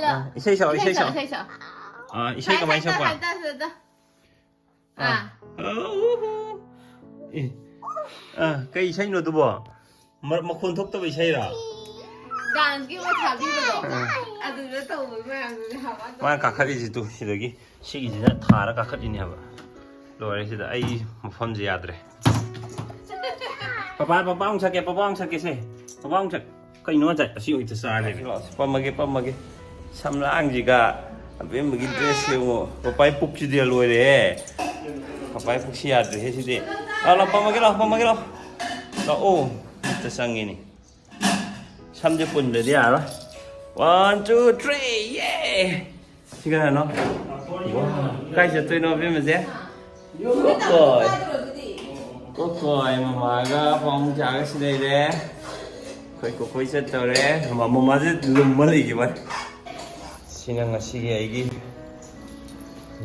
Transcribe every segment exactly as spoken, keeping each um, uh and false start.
ꯑꯥ, ꯏꯁꯩ ꯁꯛꯑꯣ, ꯏꯁꯩ ꯁꯛꯑꯣ꯫ ꯏꯁꯩ ꯁꯛꯑꯣ꯫ ꯑꯥ, ꯏꯁꯩ ꯀꯃꯥꯏꯅ ꯁꯛꯄ? ꯑꯥ꯫ ꯑꯥ꯫ ꯑꯥ, ꯎꯍꯨ꯫ ꯑꯦ꯫ ꯑꯥ, ꯀꯩ ꯏꯁꯩꯅꯣ ꯑꯗꯨꯕꯣ? ꯃ-, ꯃꯈꯣꯟ ꯊꯣꯛꯇꯕ ꯏꯁꯩꯔꯣ? ꯗꯥꯟꯁꯀꯤ ꯑꯃ ꯊꯥꯕꯤꯕꯗꯣ꯫ ꯑꯥ꯫ ꯑꯗꯨꯗ ꯇꯧꯕ ꯃꯌꯥꯝꯗꯨꯗꯤ ꯍꯥꯎꯕ꯫ ꯃꯥꯅ ꯀꯥꯈꯠꯂꯤꯁꯤ ꯇꯨ, ꯁꯤꯗꯒꯤ, ꯁꯤꯒꯤꯁꯤꯅ ꯊꯥꯔ ꯀꯥꯈꯠꯂꯤꯅꯦ ꯍꯥꯏꯕ꯫ ꯂꯣꯏꯔꯦ ꯁꯤꯗ, ꯑꯩ ꯃꯐꯝꯁꯦ ꯌꯥꯗ꯭ꯔꯦ꯫ ꯄꯄꯥ, ꯄꯄꯥ ꯑꯃꯨꯛ ꯁꯛꯀꯦ, ꯄꯄꯥ ꯑꯃꯨꯛ ꯁꯛꯀꯦꯁꯦ꯫ ꯄꯄꯥ ꯑꯃꯨꯛ ꯁꯛ-, ꯀꯩꯅꯣ ꯉꯁꯥꯏ ꯑꯁꯤ ꯑꯣꯏꯇ ꯆꯥꯔꯦ꯫ ꯄꯝꯃꯒꯦ, ꯄꯝꯃꯒꯦ꯫ ꯁꯝꯂꯥꯡꯁꯤꯒ ꯑꯕꯦꯝꯕꯒꯤ ꯗ꯭ꯔꯦꯁ ꯌꯦꯡꯉꯣ꯫ ꯄꯄꯥꯏ ꯄꯨꯛꯁꯤꯗꯤ ꯂꯣꯏꯔꯦꯍꯦ꯫ ꯄꯄꯥꯏ ꯄꯨꯛꯁꯤ ꯌꯥꯗ꯭ꯔꯦꯍꯦ ꯁꯤꯗꯤ꯫ ꯂꯥꯛꯑꯣ, ꯂꯥꯛꯑꯣ, ꯄꯝꯃꯒꯦ, ꯂꯥꯛꯑꯣ, ꯄꯝꯃꯒꯦ, ꯂꯥꯛꯑꯣ꯫ ꯂꯥꯛꯑꯣ꯫ ꯑꯝꯇ ꯆꯪꯉꯤꯅꯤ꯫ ꯁꯝꯁꯦ ꯄꯨꯟꯗ꯭ꯔꯗꯤ ꯌꯥꯔꯣꯏ꯫ One, two, three, ꯌꯦ! ꯁꯤ ꯀꯅꯥꯅꯣ? ꯀꯥꯏ ꯆꯠꯇꯣꯏꯅꯣ ꯑꯕꯦꯝꯃꯁꯦ? ꯀꯣꯀꯣꯏ꯫ ꯀꯣꯀꯣꯏ ꯃꯃꯥꯒ ꯄꯥꯎꯡ ꯆꯥꯒ ꯁꯤ ꯂꯩꯔꯦ꯫ ꯑꯩꯈꯣꯏ ꯀꯣꯀꯣꯏ ꯆꯠꯇꯧꯔꯦ꯫ ꯃꯃꯥ-, ꯃꯃꯥꯁꯦ ꯂꯨꯝꯃ ꯂꯩꯈꯤꯕ꯫ ꯁꯤꯅ ꯉꯁꯤꯒꯤ ꯑꯩꯒꯤ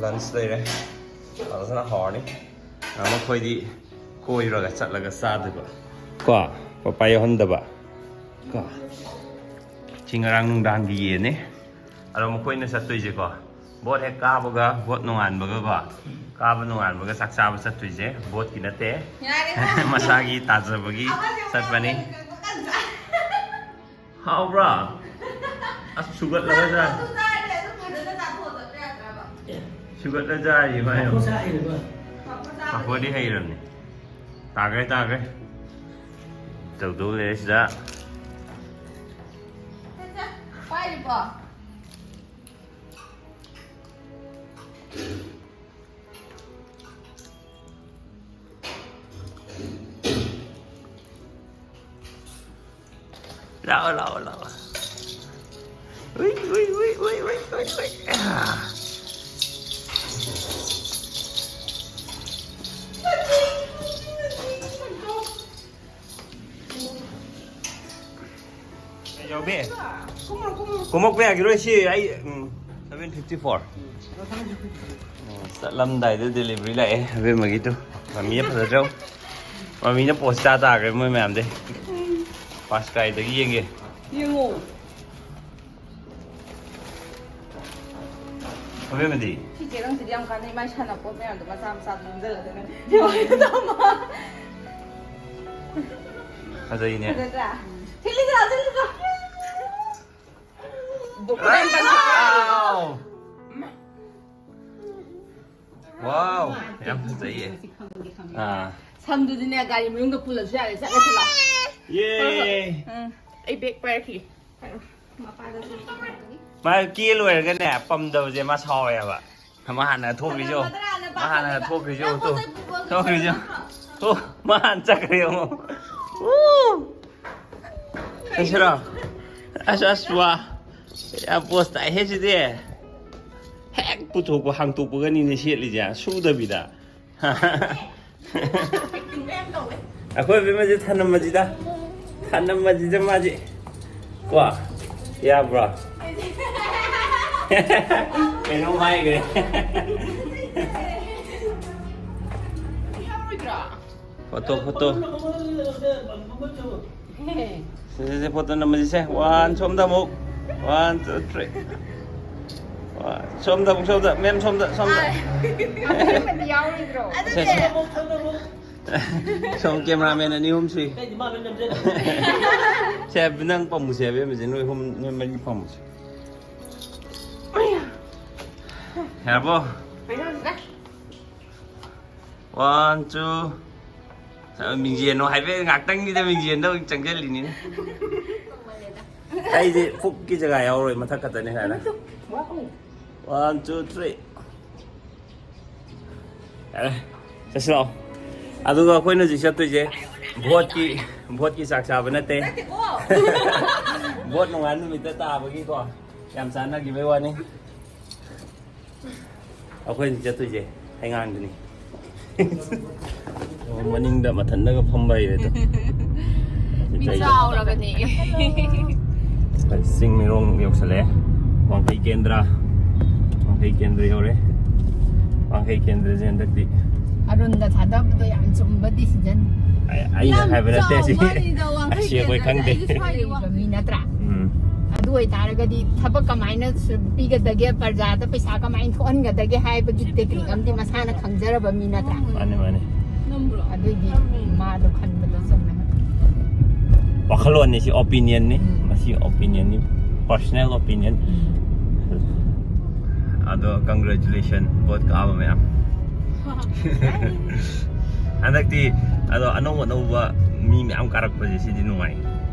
lunch ꯂꯩꯔꯦ꯫ ꯐꯖꯅ ꯍꯥꯎꯔꯅꯤ꯫ ꯑ, ꯃꯈꯣꯏꯗꯤ ꯀꯣꯏꯔꯒ ꯆꯠꯂꯒ ꯆꯥꯗꯣꯏꯕ꯫ ꯀꯣ, ꯄꯄꯥ ꯌꯥꯎꯍꯟꯗꯕ꯫ ꯀꯣ꯫ ꯁꯤ ꯉꯔꯥꯡ ꯅꯨꯡꯗꯥꯡꯒꯤ ꯌꯦꯟꯅꯦ꯫ ꯑꯗꯣ ꯃꯈꯣꯏꯅ ꯆꯠꯇꯣꯏꯁꯦꯀꯣ, ꯕꯣꯠ ꯍꯦꯛ ꯀꯥꯕꯒ, ꯕꯣꯠ ꯅꯣꯡꯉꯥꯟꯕꯒꯀꯣ, ꯀꯥꯕ ꯅꯣꯡꯉꯥꯟꯕꯒ ꯆꯥꯛ ꯆꯥꯕ ꯆꯠꯇꯣꯏꯁꯦ ꯕꯣꯠꯀꯤ ꯅꯠꯇꯦ꯫ ꯌꯥꯔꯦ꯫ ꯃꯁꯥꯒꯤ ꯇꯥꯖꯕꯒꯤ ꯑꯃꯁꯦ ꯆꯠꯄꯅꯤ꯫ ꯑꯃꯨꯛ ꯀꯟꯕ꯫ ꯍꯥꯎꯕ꯭ꯔꯥ? ꯑꯁ, ꯁꯨꯒꯠꯂꯒ ꯆꯥ-, ꯑꯗꯨ ꯆꯥꯔꯗꯤ ꯑꯗꯨꯝ ꯐꯖꯅ ꯆꯥꯊꯣꯛꯑ ꯆꯠꯄ ꯌꯥꯗ꯭ꯔꯕ? ꯁꯨꯒꯠꯂ ꯆꯥꯔꯤ ꯃꯥꯏ꯫ ꯄꯥꯐꯣꯔ ꯆꯥ ꯍꯩꯔꯕ? ꯄꯥꯐꯣꯔ ꯆꯥꯕꯗꯤ ꯄꯥꯐꯣꯔꯗꯤ ꯍꯩꯔꯕꯅꯤ꯫ ꯇꯥꯈ꯭ꯔꯦ, ꯇꯥꯈ꯭ꯔꯦ꯫ ꯇꯧꯗꯧ ꯂꯩꯔꯦ ꯁꯤꯗ꯫ ꯁꯦ, ꯁꯦ, ꯄꯥꯏꯔꯤꯕꯣ? ꯂꯥꯛꯑꯣ, ꯂꯥꯛꯑꯣ, ꯂꯥꯛꯑꯣ꯫ ꯎꯏ, ꯎꯏ, ꯎꯏ꯫ ꯑꯥ꯫ ꯌꯥꯎꯕꯤ? ꯀꯨꯝꯃꯛꯄ ꯌꯥꯈꯤꯔꯣꯏ ꯁꯤ ꯑꯩ, ꯎꯝ, seven fifty four꯫ ꯎꯝ, ꯆꯠꯂꯝꯗꯥꯏꯗ delivery ꯂꯥꯛꯑꯦ ꯑꯕꯦꯝꯃꯒꯤꯗꯨ꯫ ꯃꯃꯤꯅ ꯐꯖꯗ꯭ꯔꯣ? ꯃꯃꯤꯅ ꯄꯣꯁ ꯆꯥ ꯇꯥꯈ꯭ꯔꯦ ꯃꯣꯏ ꯃꯌꯥꯝꯗꯩ꯫ ꯐꯥꯔꯁ ꯀ꯭ꯔꯥꯏꯗꯒꯤ ꯌꯦꯡꯒꯦ꯫ ꯌꯦꯡꯉꯣ꯫ ꯑꯕꯦꯝꯃꯗꯤ? ꯁꯤ ꯆꯦꯔꯪꯁꯤꯗꯤ ꯌꯥꯝ ꯀꯥꯟꯅꯩ꯫ ꯃꯥꯏ ꯁꯥꯟꯅꯄꯣꯠ ꯃꯌꯥꯝꯗꯣ ꯃꯆꯥ ꯃꯆꯥꯗꯣ ꯌꯣꯝꯁꯤꯜꯂꯒꯅꯦ꯫ ꯐꯖꯩꯅꯦ꯫ ꯐꯖꯗ꯭ꯔꯥ? ꯁꯤ ꯂꯤꯖꯥ, ꯁꯤ ꯂꯤꯖꯥ꯫ ꯗꯣꯛꯇꯔ ꯌꯥꯝ ꯀꯟꯅ ꯋꯥꯎ! ꯋꯥꯎ! ꯌꯥꯝ ꯐꯖꯩꯌꯦ꯫ ꯑꯥ꯫ ꯁꯝꯗꯨꯗꯤꯅꯦ, ꯒꯥꯔꯤ ꯃꯅꯨꯡꯗ ꯄꯨꯜꯂꯁꯨ ꯌꯥꯔꯦ꯫ ꯆꯠꯂꯁꯤ ꯂꯥꯛꯑꯣ꯫ ꯌꯦ! ꯎꯝ, ꯑꯩ ꯕꯦꯒ ꯄꯥꯏꯔꯛꯈꯤꯒꯦ꯫ ꯃꯥ ꯀꯦ ꯂꯣꯏꯔꯒꯅꯦ, ꯄꯝꯗꯕꯁꯦ ꯃꯥ ꯁꯥꯎꯋꯦꯕ꯫ ꯃꯥ ꯍꯥꯟꯅ ꯊꯣꯛꯈꯤꯁꯤ ꯌꯦꯡꯉꯨ꯫ ꯃꯥ ꯍꯥꯟꯅ ꯊꯣꯛꯈꯤꯁꯤ ꯌꯦꯡꯉꯨ ꯇꯨ꯫ ꯊꯣꯛꯈꯤꯁꯤ ꯌꯦꯡꯉꯨ꯫ ꯇꯨ, ꯃꯥ ꯍꯥꯟꯅ ꯆꯠꯈ꯭ꯔꯦ ꯌꯦꯡꯉꯨ꯫ ꯎ! ꯆꯠꯁꯤꯔꯣ? ꯑꯁ, ꯑꯁ, ꯋꯥ꯫ ꯌꯥꯝ ꯄꯣꯁ ꯇꯥꯏꯍꯦ ꯁꯤꯗꯤ꯫ ꯍꯦꯛ ꯄꯨꯊꯣꯛꯄ, ꯍꯥꯡꯇꯣꯛꯄꯒꯅꯤꯅꯦ ꯁꯦꯠꯂꯤꯁꯦ, ꯁꯨꯗꯕꯤꯗ꯫ ꯑꯩꯈꯣꯏ ꯑꯕꯦꯝꯃꯁꯦ ꯊꯅꯝꯕꯁꯤꯗ, ꯊꯅꯝꯕꯁꯤꯗ ꯃꯥꯁꯦ꯫ ꯀꯣ? ꯌꯥꯕ꯭ꯔꯣ? ꯀꯩꯅꯣꯝ ꯍꯥꯏꯈ꯭ꯔꯦ꯫ Photo, photo. ꯁꯦ, ꯁꯦ, ꯁꯦ, ꯐꯣꯇꯣ ꯅꯝꯃꯁꯤ ꯁꯦ꯫ ꯋꯥꯟ, ꯁꯣꯝꯗ ꯑꯃꯨꯛ꯫ One, two, three. ꯋꯥꯟ, ꯁꯣꯝꯗ ꯑꯃꯨꯛ, ꯁꯣꯝꯗ꯫ ꯃꯦꯝ, ꯁꯣꯝꯗ, ꯁꯣꯝꯗ꯫ ꯑꯕꯦꯝꯃꯗꯤ ꯌꯥꯎꯔꯣꯏꯗ꯭ꯔꯣ? ꯁꯦ, ꯁꯦ꯫ ꯁꯣꯝ ꯀꯦꯃꯦꯔꯥꯃꯦꯟ ꯑꯅꯤ ꯑꯍꯨꯝ ꯁꯨꯏ꯫ ꯁꯦ, ꯅꯪ ꯄꯝꯃꯨꯁꯦ, ꯑꯕꯦꯝꯃꯁꯦ꯫ ꯅꯣꯏ ꯑꯍꯨꯝ, ꯅꯣꯏ ꯃꯔꯤ ꯄꯝꯃꯨꯁꯦ꯫ ꯌꯥꯔꯕꯣ? One, two. ꯃꯤꯡꯖꯦꯜꯅꯣ ꯍꯥꯏꯐꯦꯠ ꯉꯥꯛꯇꯪꯅꯤꯗ, ꯃꯤꯡꯖꯦꯜꯗ ꯑꯣꯏꯅ ꯆꯪꯁꯤꯜꯂꯤꯅꯤꯅꯦ꯫ ꯑꯩꯗꯤ ꯄꯨꯛꯀꯤ ꯖꯒꯥ ꯌꯥꯎꯔꯣꯏ, ꯃꯊꯛ ꯈꯛꯇꯅꯤ ꯍꯥꯏꯅ꯫ One, two, three. ꯌꯥꯔꯦ, ꯆꯠꯁꯤ ꯂꯥꯛꯑꯣ꯫ ꯑꯗꯨꯒ ꯑꯩꯈꯣꯏꯅ ꯍꯧꯖꯤꯛ ꯆꯠꯇꯣꯏꯁꯦ ꯚꯣꯠꯀꯤ, ꯚꯣꯠꯀꯤ ꯆꯥꯛ ꯆꯥꯕ ꯅꯠꯇꯦ꯫ ꯚꯣꯠ ꯅꯣꯡꯉꯥꯟ ꯅꯨꯃꯤꯠꯇ ꯇꯥꯕꯒꯤꯀꯣ, ꯌꯥꯝ ꯆꯥꯟꯅꯈꯤꯕꯩ ꯋꯥꯅꯤ꯫ ꯑꯩꯈꯣꯏ ꯍꯧꯖꯤꯛ ꯆꯠꯇꯣꯏꯁꯦ ꯍꯩꯉꯥꯡꯗꯅꯤ꯫ ꯃꯅꯤꯡꯗ ꯃꯊꯟꯗꯒ ꯐꯝꯕ ꯍꯩꯔꯦꯗꯣ꯫ ꯃꯤ ꯆꯥꯎꯔꯕꯅꯦ꯫ ꯆꯤꯡ ꯃꯤꯔꯣꯡ ꯌꯧꯁꯜꯂꯛꯑꯦ꯫ ꯋꯥꯡꯈꯩ ꯀꯦꯟꯗ꯭ꯔ꯫ ꯋꯥꯡꯈꯩ ꯀꯦꯟꯗ꯭ꯔ ꯌꯧꯔꯦ꯫ ꯋꯥꯡꯈꯩ ꯀꯦꯟꯗ꯭ꯔꯁꯦ ꯍꯟꯗꯛꯇꯤ ꯑꯔꯨꯟꯗ ꯊꯥꯗꯕꯗꯣ ꯌꯥꯝ ꯆꯨꯝꯕ decision꯫ ꯑꯩ-, ꯑꯩꯅ ꯌꯥꯝ ꯍꯥꯏꯕ ꯅꯠꯇꯦ ꯁꯤ꯫ ꯆꯥꯎꯕ ꯋꯥꯔꯤꯗ ꯋꯥꯡꯈꯩ ꯑꯁꯤ ꯑꯩꯈꯣꯏ ꯀꯦꯟꯗ꯭ꯔꯁꯦ꯫ ꯈꯪꯗꯦ꯫ ꯑꯩꯁꯨ ꯁ꯭ꯋꯥꯏꯗ ꯂꯩꯔꯤꯕ ꯃꯤ ꯅꯠꯇ꯭ꯔꯥ? ꯎꯝ꯫ ꯑꯗꯨ ꯑꯣꯏꯇꯥꯔꯒꯗꯤ ꯊꯕꯛ ꯀꯃꯥꯏꯅ ꯁꯨ-, ꯄꯤꯒꯗꯒꯦ, ꯄ꯭ꯔꯖꯥꯗ ꯄꯩꯁꯥ ꯀꯃꯥꯏꯅ ꯊꯣꯛꯍꯟꯒꯗꯒꯦ ꯍꯥꯏꯕꯒꯤ ꯇꯦꯛꯅꯤꯛ ꯑꯃꯗꯤ ꯃꯁꯥꯅ ꯈꯪꯖꯔꯕ ꯃꯤ ꯅꯠꯇ꯭ꯔꯥ? ꯃꯥꯅꯦ, ꯃꯥꯅꯦ. ꯑꯗꯨꯏꯗꯤ ꯃꯥꯗꯣ ꯈꯟꯕꯗꯣ ꯆꯨꯝꯃꯦ. ꯋꯥꯈꯜꯂꯣꯟꯅꯤ ꯁꯤ, opinion ꯅꯤ. ꯎꯝ. ꯃꯁꯤ opinion ꯅꯤ, personal opinion. ꯎꯝ. ꯑꯗꯣ congratulation vote ꯀꯥꯕ ꯃꯌꯥꯝ. ꯍꯟꯗꯛꯇꯤ ꯑꯗꯣ ꯑꯅꯧ ꯑꯅꯧꯕ ꯃꯤ ꯃꯌꯥꯝ ꯀꯥꯔꯛꯄꯁꯦ ꯁꯤꯗꯤ ꯅꯨꯡꯉꯥꯏ.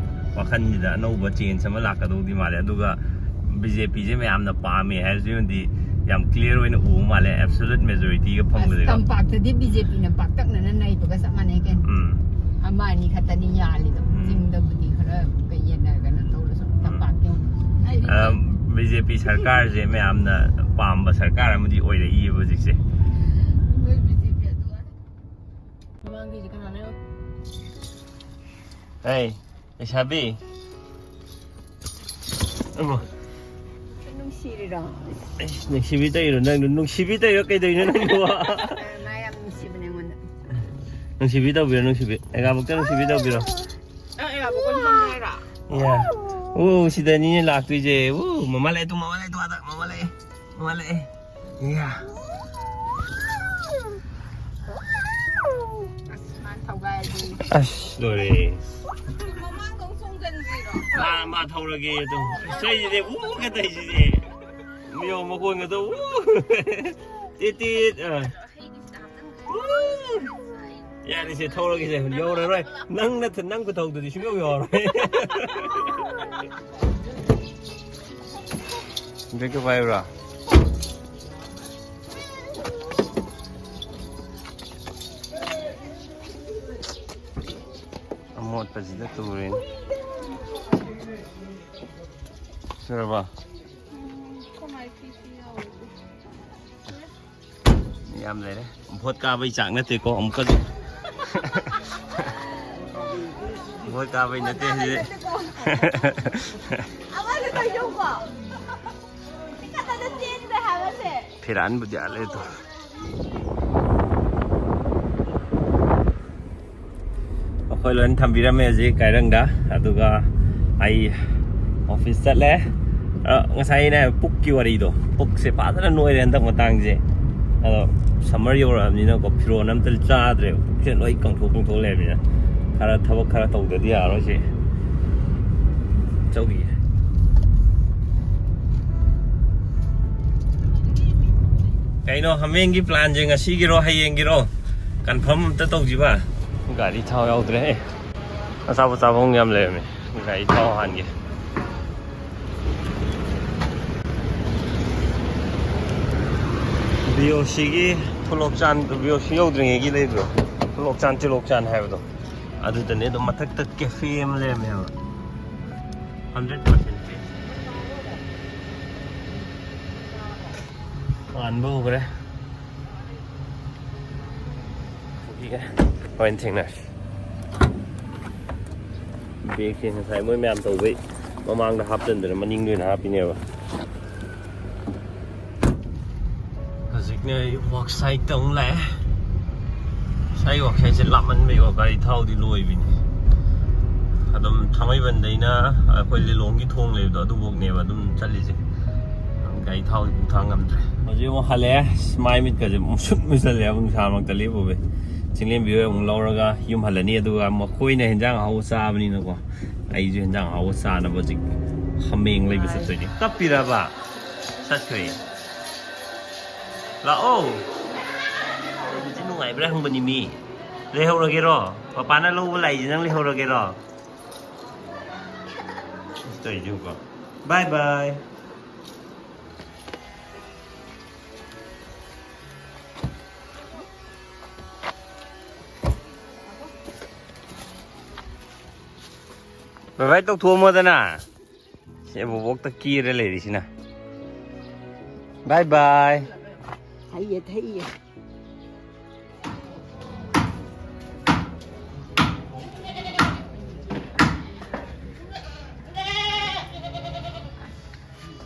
ꯋꯥꯈꯜꯁꯤꯗ ꯑꯅꯧꯕ change ꯑꯃ ꯂꯥꯛꯀꯗꯧꯗꯤ ꯃꯥꯜꯂꯦ. ꯑꯗꯨꯒ BJP ꯁꯦ ꯃꯌꯥꯝꯅ ꯄꯥꯝꯃꯦ ꯍꯥꯏꯕꯁꯤꯃꯗꯤ ꯌꯥꯝ clear ꯑꯣꯏꯅ ꯎꯕ ꯃꯥꯜꯂꯦ, absolute majority ꯒ ꯑꯁ, ꯐꯪꯕꯗꯨꯒ. ꯇꯝꯄꯥꯛꯇꯗꯤ BJP ꯅ ꯄꯥꯛꯇꯛꯅꯅ ꯅꯩꯕꯒ ꯆꯞ ꯃꯥꯟꯅꯩ ꯀꯩꯅꯣ. ꯎꯝ. ꯑꯃ ꯑꯅꯤ ꯈꯛꯇꯅꯤ ꯌꯥꯜꯂꯤꯗꯣ. ꯎꯝ. ꯆꯤꯡꯗꯕꯨꯗꯤ ꯈꯔ ꯀꯩ ꯌꯦꯟꯅꯔꯒꯅ ꯇꯧꯔꯁꯨ ꯇꯝꯄꯥꯛꯇꯤ ꯑꯃꯨꯛ. ꯑ, BJP ꯁꯔꯀꯥꯔꯁꯦ ꯃꯌꯥꯝꯅ ꯄꯥꯝꯕ ꯁꯔꯀꯥꯔ ꯑꯃꯗꯤ ꯑꯣꯏꯔꯛꯏꯌꯦꯕ ꯍꯧꯖꯤꯛꯁꯦ. ꯃꯣꯏ BJP ꯑꯗꯨ ꯑꯗꯥ. ꯃꯃꯥꯡꯒꯤꯁꯦ ꯀꯅꯥꯅꯣ? ꯑꯩ ꯂꯩꯁꯥꯕꯤ. ꯑꯃ. ꯅꯨꯡꯁꯤꯔꯤꯔꯣ? ꯑꯩꯁ, ꯅꯨꯡꯁꯤꯕꯤ ꯇꯧꯔꯤꯔꯣ ꯅꯪ? ꯅꯨꯡꯁꯤꯕꯤ ꯇꯧꯔꯤꯔꯣ? ꯀꯩꯗꯧꯔꯤꯅꯣ ꯅꯪꯕꯨ? ꯃꯥ ꯌꯥꯝ ꯅꯨꯡꯁꯤꯕꯅꯦ ꯑꯩꯉꯣꯟꯗ. ꯅꯨꯡꯁꯤꯕꯤ ꯇꯧꯕꯤꯔꯣ, ꯅꯨꯡꯁꯤꯕꯤ. ꯑꯩꯒꯥꯕꯨꯛꯇ ꯅꯨꯡꯁꯤꯕꯤ ꯇꯧꯕꯤꯔꯣ. ꯑ, ꯑꯩꯒꯥꯕꯨꯛ ꯑꯣꯏꯅ ꯐꯝꯃꯦ ꯍꯥꯏꯔꯣ? ꯌꯥ. ꯑꯣ, ꯁꯤꯗꯅꯤꯅꯦ ꯂꯥꯛꯇꯣꯏꯁꯦ. ꯑꯣ, ꯃꯃꯥ ꯂꯥꯛꯑꯦ ꯇꯨ, ꯃꯃꯥ ꯂꯥꯛꯑꯦ ꯇꯨ, ꯑꯥꯗ ꯃꯃꯥ ꯂꯥꯛꯑꯦ. ꯃꯃꯥ ꯂꯥꯛꯑꯦ. ꯌꯥ. ꯑꯁ, ꯃꯥꯅ ꯊꯧꯒꯥꯏꯔꯗꯤ. ꯑꯁ, ꯂꯣꯏꯔꯦ. ꯃꯃꯥꯡꯗ ꯑꯃꯨꯛ ꯆꯣꯡꯖꯟꯈ꯭ꯔꯤꯔꯣ? ꯃꯥ, ꯃꯥ ꯊꯧꯔꯒꯦ ꯑꯗꯨꯝ. ꯑꯁ, ꯑꯩꯁꯤꯗꯤ ꯎꯒ ꯇꯧꯏꯁꯤꯗꯤ. ꯃꯤꯌꯣ ꯃꯈꯣꯟꯒ ꯇꯧ. ꯎ. ꯇꯤꯠ, ꯇꯤꯠ. ꯑ. ꯎ. ꯌꯥꯔꯦꯁꯦ, ꯊꯧꯔꯒꯦꯁꯦ. ꯌꯧꯔꯔꯣꯏ. ꯅꯪ ꯅꯠꯇ-, ꯅꯪ ꯈꯨꯊꯧꯗꯨꯗꯤ ꯁꯨꯡꯌꯧ ꯌꯧꯔꯔꯣꯏ. ꯕ꯭ꯔꯦꯛꯇꯣ ꯄꯥꯏꯌꯨꯔꯣ? ꯑꯃꯣꯠꯄꯁꯤꯗ ꯇꯨꯔꯦꯅꯦ꯫ ꯁꯨꯔꯕꯣ? ꯃꯤ ꯌꯥꯝ ꯂꯩꯔꯦ꯫ ꯚꯣꯠ ꯀꯥꯕꯩ ꯆꯥꯛ ꯅꯠꯇꯦꯀꯣ ꯑꯃꯨꯛꯀꯁꯨ꯫ ꯚꯣꯠ ꯀꯥꯕꯩ ꯅꯠꯇꯦ ꯁꯤꯗꯤ꯫ ꯑꯃꯁꯦ ꯀꯩꯗꯧꯕ? ꯃꯤ ꯈꯛꯇꯗ ꯆꯦꯟꯈ꯭ꯔꯦ ꯍꯥꯏꯕꯁꯦ꯫ ꯐꯤꯔꯥꯟꯕꯨꯗꯤ ꯑꯥ ꯂꯩꯔꯦ ꯇꯣ꯫ ꯑꯩꯈꯣꯏ ꯂꯣꯏꯅ ꯊꯝꯕꯤꯔꯝꯃꯦ ꯍꯧꯖꯤꯛ ꯀꯥꯏꯔꯪꯗ꯫ ꯑꯗꯨꯒ ꯑꯩ ꯑꯣꯐꯤꯁ ꯆꯠꯂꯦ꯫ ꯑ, ꯉꯁꯥꯏ ꯑꯩꯅ ꯍꯥꯏꯕ ꯄꯨꯛꯀꯤ ꯋꯥꯔꯤꯗꯣ, ꯄꯨꯛꯁꯦ ꯐꯖꯅ ꯅꯣꯏꯔꯦ ꯍꯟꯗꯛ ꯃꯇꯥꯡꯁꯦ꯫ ꯑꯗꯣ ꯁꯝꯃꯔ ꯌꯧꯔꯛꯑꯕꯅꯤꯅꯀꯣ, ꯐꯤꯔꯣꯟ ꯑꯝꯇ ꯆꯥꯗ꯭ꯔꯦꯕ, ꯄꯨꯛꯁꯦ ꯂꯣꯏ ꯀꯪꯊꯣꯛ ꯀꯪꯊꯣꯛ ꯂꯩꯔꯕꯅꯤꯅ꯫ ꯈꯔ ꯊꯕꯛ ꯈꯔ ꯇꯧꯗꯗꯤ ꯌꯥꯔꯣꯏ ꯁꯤ꯫ ꯆꯧꯈꯤꯒꯦ꯫ ꯀꯩꯅꯣ, ꯍꯥꯃꯦꯡꯒꯤ ꯄ꯭ꯂꯥꯟꯁꯦ ꯉꯁꯤꯒꯤꯔꯣ ꯍꯌꯦꯡꯒꯤꯔꯣ? ꯀꯟꯐꯥꯔꯝ ꯑꯝꯇ ꯇꯧꯁꯤꯕ꯫ ꯒꯥꯔꯤ ꯊꯥꯎ ꯌꯥꯎꯗ꯭ꯔꯦ꯫ ꯑꯆꯥꯄꯣꯠ ꯆꯥꯐꯝ ꯌꯥꯝ ꯂꯩꯔꯝꯃꯦ꯫ ꯒꯥꯔꯤ ꯊꯥꯎ ꯍꯥꯟꯒꯦ꯫ ꯕꯤ ꯑꯣ ꯁꯤꯒꯤ ꯈꯨꯂꯣꯛꯆꯥꯟ, ꯕꯤ ꯑꯣ ꯁꯤ ꯌꯧꯗ꯭ꯔꯤꯉꯩꯒꯤ ꯂꯩꯕꯗꯣ, ꯈꯨꯂꯣꯛꯆꯥꯟ ꯇꯤꯂꯣꯛꯆꯥꯟ ꯍꯥꯏꯕꯗꯣ, ꯑꯗꯨꯗꯅꯦ꯫ ꯑꯗꯨꯝ ꯃꯊꯛꯇ ꯀꯦꯐꯦ ꯑꯃ ꯂꯩꯔꯝꯃꯦꯕ꯫ Hundred percent free. ꯍꯥꯟꯕ ꯍꯧꯈ꯭ꯔꯦ꯫ ꯄꯨꯈꯤꯒꯦ꯫ ꯍꯣꯔꯦꯟ ꯊꯦꯡꯅꯔꯁꯤ꯫ ꯕꯦꯒꯁꯦ ꯉꯁꯥꯏ ꯃꯣꯏ ꯃꯌꯥꯝ ꯇꯧꯕꯩ ꯃꯃꯥꯡꯗ ꯍꯥꯞꯆꯟꯗꯅ ꯃꯅꯤꯡꯗ ꯑꯣꯏꯅ ꯍꯥꯞꯄꯤꯅꯦꯕ꯫ ꯍꯧꯖꯤꯛꯅ ꯑꯩ ꯋꯥꯛ ꯁꯥꯏꯠꯇ ꯑꯃꯨꯛ ꯂꯥꯛꯑꯦ꯫ ꯉꯁꯥꯏ ꯋꯥꯛ ꯁꯥꯏꯠꯁꯦ ꯂꯥꯞꯃꯟꯕꯩꯀꯣ, ꯒꯥꯔꯤ ꯊꯥꯎꯗꯤ ꯂꯣꯏꯕꯤꯅꯤ꯫ ꯑꯗꯨꯝ ꯊꯥꯡꯃꯩꯕꯟꯗꯩꯅ ꯑꯩꯈꯣꯏ ꯂꯤꯂꯣꯡꯒꯤ ꯊꯣꯡ ꯂꯩꯕꯗꯣ, ꯑꯗꯨꯐꯧꯅꯦꯕ ꯑꯗꯨꯝ ꯆꯠꯂꯤꯁꯦ꯫ ꯒꯥꯔꯤ ꯊꯥꯎꯗꯤ ꯄꯨꯊꯥꯡ ꯉꯝꯗ꯭ꯔꯦ꯫ ꯍꯧꯖꯤꯛ ꯑꯃꯨꯛ ꯍꯜꯂꯛꯑꯦ꯫ ꯑꯁ, ꯃꯥꯏ ꯃꯤꯠꯀꯁꯦ ꯃꯨꯁꯨꯠ ꯃꯨꯁꯜꯂꯦ ꯅꯨꯡꯁꯥ ꯃꯔꯛꯇ ꯂꯦꯞꯄꯨꯕꯩ꯫ ꯆꯤꯡꯂꯦꯝꯕꯤ ꯍꯣꯏ ꯑꯃꯨꯛ ꯂꯧꯔꯒ ꯌꯨꯝ ꯍꯜꯂꯅꯤ꯫ ꯑꯗꯨꯒ ꯃꯈꯣꯏꯅ ꯍꯦꯟꯖꯥꯡ ꯑꯍꯥꯎꯕ ꯆꯥꯕꯅꯤꯅꯀꯣ, ꯑꯩꯁꯨ ꯍꯦꯟꯖꯥꯡ ꯑꯍꯥꯎꯕ ꯆꯥꯅꯕ ꯍꯧꯖꯤꯛ ꯍꯥꯃꯦꯡ ꯂꯩꯕ ꯆꯠꯇꯣꯏꯅꯦ꯫ ꯀꯞꯄꯤꯔꯕ? ꯆꯠꯈ꯭ꯔꯦ꯫ ꯂꯥꯛꯑꯣ꯫ ꯑꯗꯨꯗꯤ ꯅꯨꯡꯉꯥꯏꯕ꯭ꯔꯥ ꯍꯪꯕꯅꯤ ꯃꯤ꯫ ꯂꯩꯍꯧꯔꯒꯦꯔꯣ? ꯄꯄꯥꯅ ꯂꯧꯕ ꯂꯥꯛꯏꯁꯦ ꯅꯪ ꯂꯩꯍꯧꯔꯒꯦꯔꯣ? ꯇꯧꯔꯤꯁꯤꯕꯣ꯫ ꯕꯥꯏ ꯕꯥꯏ꯫ ꯕꯥꯏ ꯕꯥꯏ ꯇꯧꯊꯣꯛꯑꯝꯃꯣꯗꯅ꯫ ꯁꯤ ꯕꯣꯕꯣꯛꯇ ꯀꯦꯔ ꯂꯩꯔꯤꯁꯤꯅ꯫ ꯕꯥꯏ ꯕꯥꯏ꯫ ꯊꯩꯌꯦ, ꯊꯩꯌꯦ꯫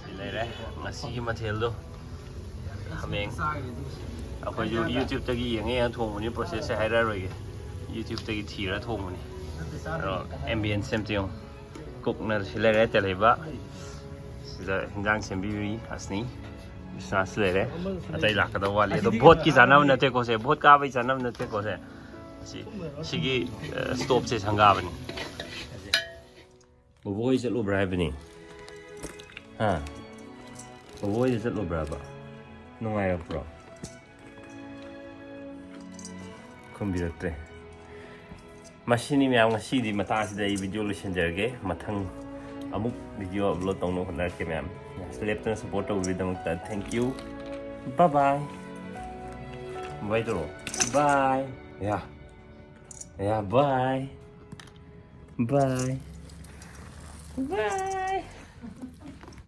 ꯁꯤ ꯂꯩꯔꯦ ꯉꯁꯤꯒꯤ ꯃꯊꯦꯜꯗꯣ꯫ ꯍꯥꯃꯦꯡ꯫ ꯑꯩꯈꯣꯏꯁꯨ YouTube-ꯇꯒꯤ ꯌꯦꯡꯉ ꯌꯦꯡꯉ ꯊꯣꯡꯕꯅꯤ, process-ꯁꯦ ꯍꯥꯏꯔꯛꯑꯔꯣꯏꯒꯦ꯫ YouTube-ꯇꯒꯤ ꯊꯤꯔ ꯊꯣꯡꯕꯅꯤ꯫ ꯑꯗꯣ ambience-ꯁꯦ ꯑꯝꯇ ꯌꯦꯡꯉꯨ꯫ ꯀꯨꯛꯅ ꯁꯤ ꯂꯩꯔꯦ, ꯇꯦꯜꯍꯩꯕ꯫ ꯁꯤꯗ ꯍꯤꯟꯖꯥꯡ ꯁꯦꯝꯕꯤꯔꯤ ꯑꯁꯅꯤ꯫ ꯕꯤꯁ꯭ꯋꯥꯁ ꯂꯩꯔꯦ꯫ ꯑꯇꯩ ꯂꯥꯛꯀꯗꯕ ꯋꯥꯠꯂꯤ꯫ ꯑꯗꯣ ꯚꯣꯠꯀꯤ ꯆꯥꯅꯕ ꯅꯠꯇꯦꯀꯣ ꯁꯦ, ꯚꯣꯠ ꯀꯥꯕꯩ ꯆꯥꯅꯕ ꯅꯠꯇꯦꯀꯣ ꯁꯦ꯫ ꯁꯤ, ꯁꯤꯒꯤ, ꯑ, ꯁ꯭ꯇꯣꯞꯁꯦ ꯁꯪꯒꯥꯕꯅꯤ꯫ ꯕꯣꯕꯣꯏ ꯆꯠꯂꯨꯕ꯭ꯔꯥ ꯍꯥꯏꯕꯅꯤ꯫ ꯍꯥ? ꯕꯣꯕꯣꯏꯗ ꯆꯠꯂꯨꯕ꯭ꯔꯥꯕ? ꯅꯨꯡꯉꯥꯏꯔꯛꯄ꯭ꯔꯣ? ꯈꯨꯝꯕꯤꯔꯛꯇ꯭ꯔꯦ꯫ ꯃꯁꯤꯅꯤ ꯃꯌꯥꯝ, ꯉꯁꯤꯗꯤ ꯃꯇꯥꯡꯁꯤꯗ ꯑꯩ ꯚꯤꯗꯤꯑꯣ ꯂꯣꯏꯁꯤꯟꯖꯔꯒꯦ꯫ ꯃꯊꯪ ꯑꯃꯨꯛ ꯚꯤꯗꯤꯑꯣ ꯑꯞꯂꯣꯗ ꯇꯧꯅꯕ ꯍꯣꯠꯅꯔꯛꯀꯦ ꯃꯌꯥꯝ꯫ ꯂꯦꯞꯇꯅ support ꯇꯧꯕꯤꯕꯒꯤꯗꯃꯛꯇ thank you꯫ Bye bye꯫ Bye ꯇꯧꯔꯣ꯫ Bye꯫ ꯌꯥ꯫ ꯌꯥ, bye꯫ Bye꯫ Bye꯫